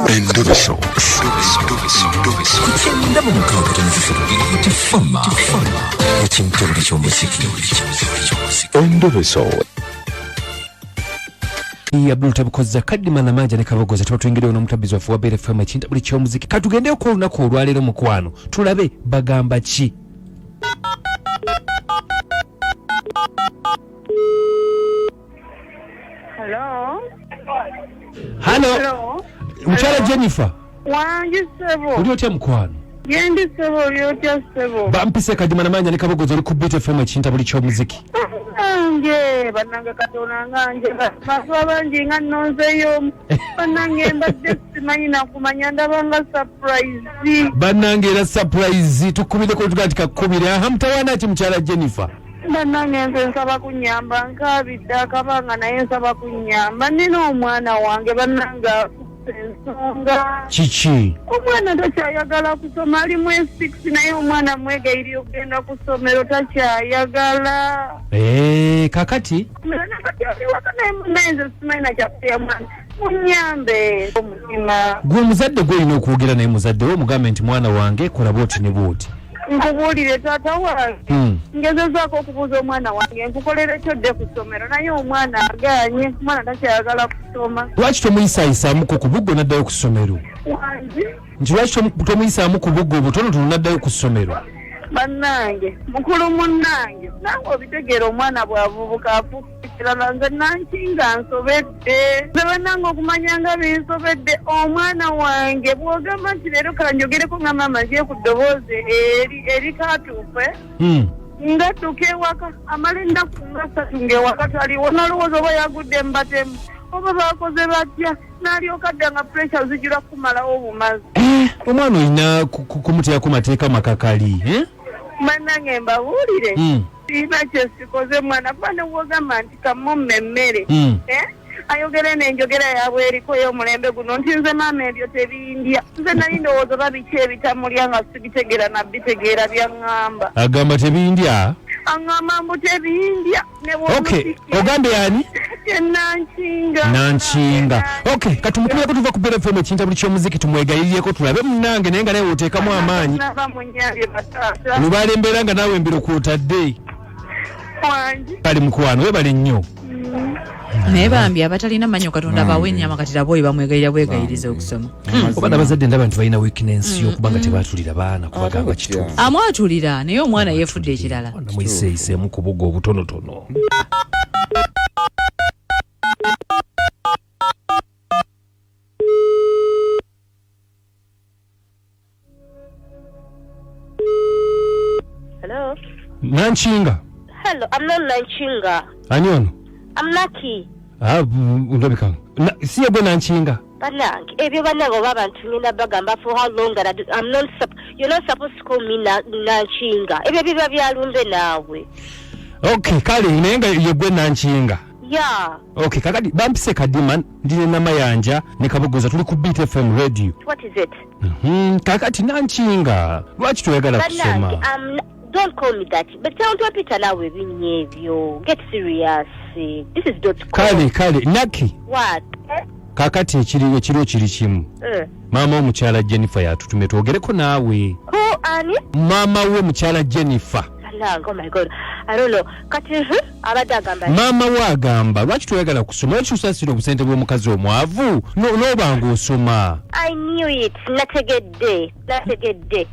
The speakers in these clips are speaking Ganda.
Endobeso. Ku 96.3 Tifama ekintabuli ky'omuziki. Endobeso. Abdul Tabukozza Kadima Namanja ne Kabogoza tuba tuyingiddewo n'omutabbizi waffe wa Beera FM ekintabuli ky'omuziki. Katugendeko olunaku olwaleero mukwano tulabe bagamba ki. Hello. Halo. Hello. Mukyala Jennifer. Wangi ssebo. Oli otya mukwano? Yendi ssebo, oli otya ssebo? Bampise Kadima Namanja ne Kabogoza, oli ku Beat FM ekintabuli ky'omuziki. Bannange, bannange, Katonda nga nje bantu abangi nga nnonzeeyo. Bannange, mbadde simanyi nakumanya, ndaba nga surprise. Bannange, era surprise tukubireko tugaa nti kakkubire. Aha, mutawaana ki mukyala Jennifer? Bannange, nze nsaba kunnyamba, nkaabidde akabanga, naye nsaba kunnyamba. Nina omwana wange, bannange, akutte ensonga. Kiki? Omwana takyayagala kusoma, ali mu S6, naye omwana mwegayirira okugenda ku ssomero, takyayagala. Eh, kakati Kati ali waka, naye munaye nze simanyi nakyakulya. Mwana, munyambe omutima. Gwe omuzadde gwolina okwogera naye, muzadde we, omugambe nti mwana wange kola bwoti ne bwoti. Nkubuulire, taata wange, ngezezaako okubuuza omwana wange, nkukolera kyodde ku ssomero, naye omwana agaanye. Omwana takyayagala kusoma. Lwaki tomuyisayisaamuko ku buggo n'addayo ku ssomero? Wangi? Nti lwaki tomuyisaamu ku buggo obutonotono n'addayo ku ssomero? Bannange, mukulu munnange, nange obitegeera, omwana bw'avubuka afuuka ekirala. Nze nankinga nsobedde, nze bannange okumanya nga binsobedde. Omwana wange bw'ogamba nti leero kanjogereko nga maama nzye ku ddoboozi eri erikatuufe, ngadduka ewaka, amala ennaku nga 3 ng'ewaka taliwo, nalowooza oba yagudde mubatemu oba bakoze batya, n'alyoka adda nga pressure zijula kumalawo obumazi. Eh, omwana olina kumuteerako mateeka makakali, eh? Bannange, mbabuulire, sirina kyesikoze mwana, kuba newogamba nti kamumma emmere, eh? Ayogere n'enjogera yaabwe eriko ey'omulembe guno nti nze maama ebyo tebindya. Nze nali ndowooza oba biki ebitamulya nga sibitegeera, nabitegeera byaŋŋamba. Agamba tebindya? Aŋŋamba mbu tebindya. Okay, ogambye ani? Nankinga. Nankinga, okay. Katumukubireko tuva ku Beera FM ekintabuli ky'omuziki, tumwegayirireko tulabe munange, naye nga naye oteekamu amaanyi. Naba munyambye, bataata. Lubaala embeera nga naawe embiro kwotadde. Wangi. Kale mukwano, webale nnyo. Naye bambi abatalina manyo, Katonda bawe ennyama. Kati laba oyo, bamwegayirira bwegayiriza okusoma. Oba n'abazadde ndaba nti balina weakness y'okuba nga tebatulira baana kubagamba kituufu. Amwatulira, naye omwana yeefudde ekirala. Muyiseeyiseemu ku bugo obutonotono. Hello. Nankinga? Hello, I'm not Nanchinga. Ani ono? I'm Lucky. Ah, ndabika si yegwe Nankinga. Bannange, ebyo bannange oba abantu ngenda bagamba for how long that I'm not you're not supposed to call me Nanchinga. Ebyo biba byalumbe naawe. Okay, kale, naye nga yegwe Nankinga? Yeah. Okay, kakati bampise Kadima, ndine Namayanja ne Kabogoza, tuli ku Beat FM radio. What is it? Kakati Nankinga, lwaki toyagala Bannange, kusoma? Don't call me that. But tell to Peter naawe ebinnya ebyo. Get serious. This is dot com. Kale kale, Naki. What? Kakati ekiriwo kiri kimu. Maama omukyala Jennifer yatutumye twogereko naawe. Who, ani? Maama we mukyala Jennifer. Bannange, oh my God. I don't know. Kati abadde agamba Maama we agamba lwaki toyagala kusoma, lwaki osasira obusente bw'omukazi omwavu n'oba ng'osoma? I knew it. Nategedde. Nategedde.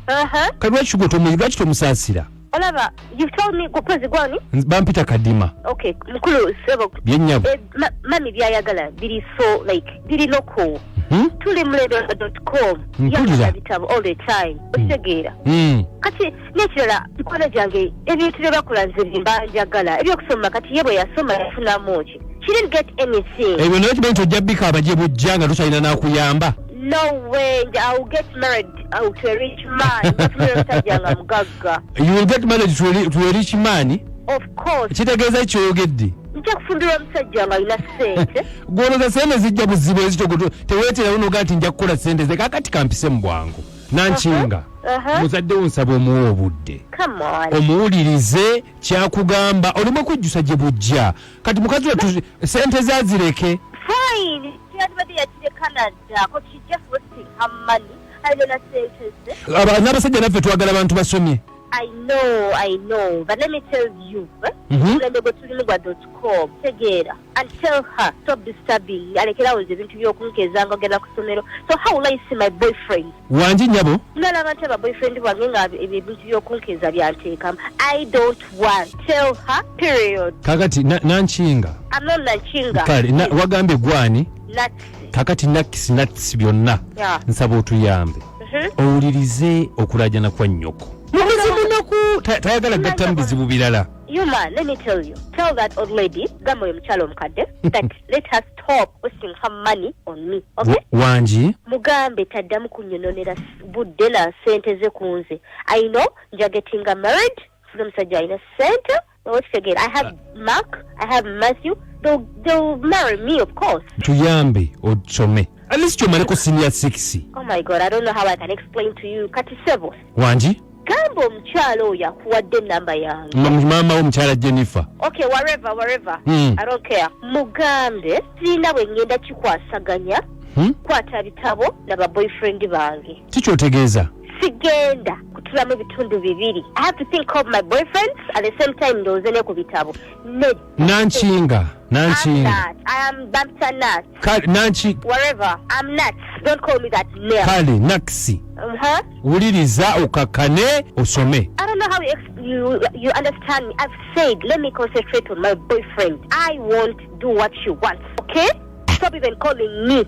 Kati lwaki gwe lwaki tomusaasira? Olaba, you've told me kukwezi gwani? Bampita Kadima. Okay, mukulu sebo. Byennyabo. Eh, mami byayagala biri so like biri local. Tuli mulembe.com. Mpulira. Yagala bitabo all the time. Okitegeera. Kati n'ekirala, mikwano gyange ebintu bye bakola nze bye njagala ebyokusoma. Kati ye bwe yasoma yafunamu ki? She didn't get anything. Ebyo naye kimanyi nti ojja bikaaba gye bujja nga tokyalina n'akuyamba. No way. I will get married to a rich man. Njafunira omusajja nga mugagga. You will get married to a rich man? Of course. Kitegeeza kyoyogedde? Nja kufumbirwa omusajja nga alina ssente. Gwolooza sente zijja buzibu ezityo, gwe teweeterawo noga nti nja kukola sente ze. Kakati kampise mu bwangu, Nankinga. Muzadde wo nsaba omuwa obudde. Come on. Omuwulirize kyakugamba, oleme kujjusa gye bujja. Kati mukazi wattu sente zazireke. Fine. Yandibadde yakire Canada, 'cause she just was wasting her money. Ayinona sente ze. N'abasajja naffe twagala abantu basomye. I know, I know, but let me tell you, eh? Omulembe gwe tulimu gwa .com, tegeera, and tell her stop disturbing me, alekerawo nze ebintu by'okunkeeza nga ogenda ku ssomero. So how will I see my boyfriend? Wangi nnyabo. Nalaba ntya ba boyfriend bwange nga ebyo ebintu by'okunkeeza byanteekamu? I don't want. Tell her, period. Kakati Nankinga. I'm not Nankinga. Kale wagambye gwani? Natsi. Kakati nakisi natsi byonna. Yeah. Nsaba otuyambe. Owulirize okulajana kwa nnyoko. Mubizibu naku tayagala gatta bizibu birala. You man, let me tell you. Tell that old lady, gamba oyo mukyala omukadde, that let her stop wasting her money on me. Okay? Wangi. Mugambe taddamu kunyononera budde na ssente ze ku nze. I know nja getting married, nfune omusajja alina ssente. Okitegeera, I have Mark, I have Matthew. They'll marry me, of course. Tuyambe osome. At least omaleko senior 6. Oh my God, I don't know how I can explain to you. Kati sebo. Wangi. Gamba omukyala oyo akuwadde enamba yange. Maama wo omukyala Jennifer. Okay, wherever, wherever. I don't care. Mugambe sirina bwe ngenda kikwasaganya. Kwata bitabo na ba boyfriend bange. Kikyotegeeza? Sigenda kutulamu ebitundu bibiri. I have to think of my boyfriends at the same time ndowooze ne ku bitabo. Nankinga, Nankinga. I'm not. I am Bapta Nat. Kale, Nanki. Wherever. I'm not. Don't call me that name. Kale, Nakisi. Wuliriza okakkane osome. I don't know how you understand me. I've said let me concentrate on my boyfriend. I won't do what she wants. Okay? Stop even calling me.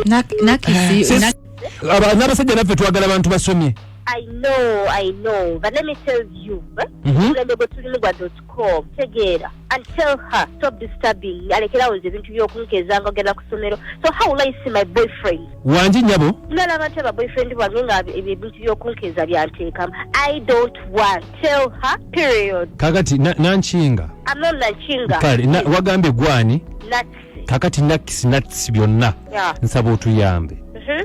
Nakisi. N'abasajja naffe twagala abantu basomye. I know, I know, but let me tell you, omulembe gwe tulimu gwa .com, tegeera, and tell her stop disturbing me, alekerawo nze ebintu by'okunkeeza nga ogenda ku ssomero. So how will I see my boyfriend? Wangi nnyabo. Nalaba ntya ba boyfriend bwange nga ebyo ebintu by'okunkeeza byanteekamu? I don't want. Tell her, period. Kakati Nankinga. I'm not Nankinga. Kale, wagambye gwani? Natsi. Kakati nakisi natsi byonna. Yeah. Nsaba otuyambe.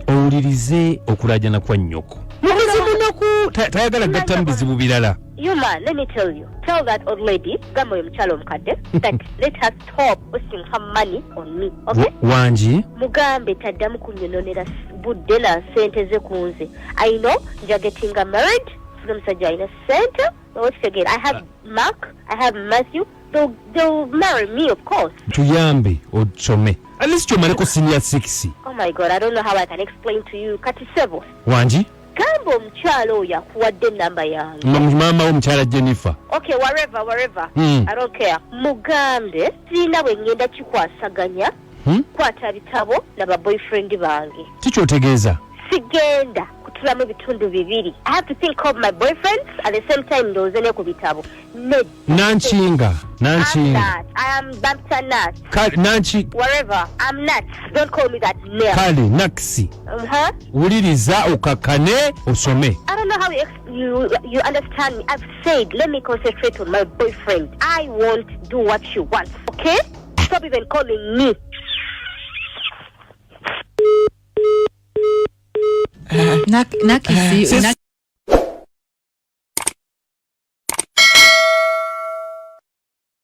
Owulirize okulajana kwa nnyoko. Mubizibu naku tayagala gatta bizibu birala. You man, let me tell you. Tell that old lady, gamba oyo mukyala omukadde, that let her stop wasting her money on me. Okay? Wangi. Mugambe taddamu kunyononera budde na ssente ze ku nze. I know nja getting married, nfune omusajja alina ssente. Okitegeera, I have Mark, I have Matthew. They'll marry me, of course. Tuyambe osome. At least omaleko senior 6. Oh my God, I don't know how I can explain to you. Kati sebo. Wangi. Gamba omukyala oyo akuwadde enamba yange. Maama wo omukyala Jennifer. Okay, wherever, wherever. I don't care. Mugambe sirina bwe ngenda kikwasaganya. Kwata bitabo na ba boyfriend bange. Kikyotegeeza? Sigenda kutulamu ebitundu bibiri. I have to think of my boyfriends at the same time ndowooze ne ku bitabo. Nankinga, Nankinga. I'm not. I am Bapta Nat. Kale, Nanki. Wherever. I'm not. Don't call me that name. Kale, Nakisi. Wuliriza okakkane osome. I don't know how you understand me. I've said let me concentrate on my boyfriend. I won't do what she wants. Okay? Stop even calling me. Nakisi.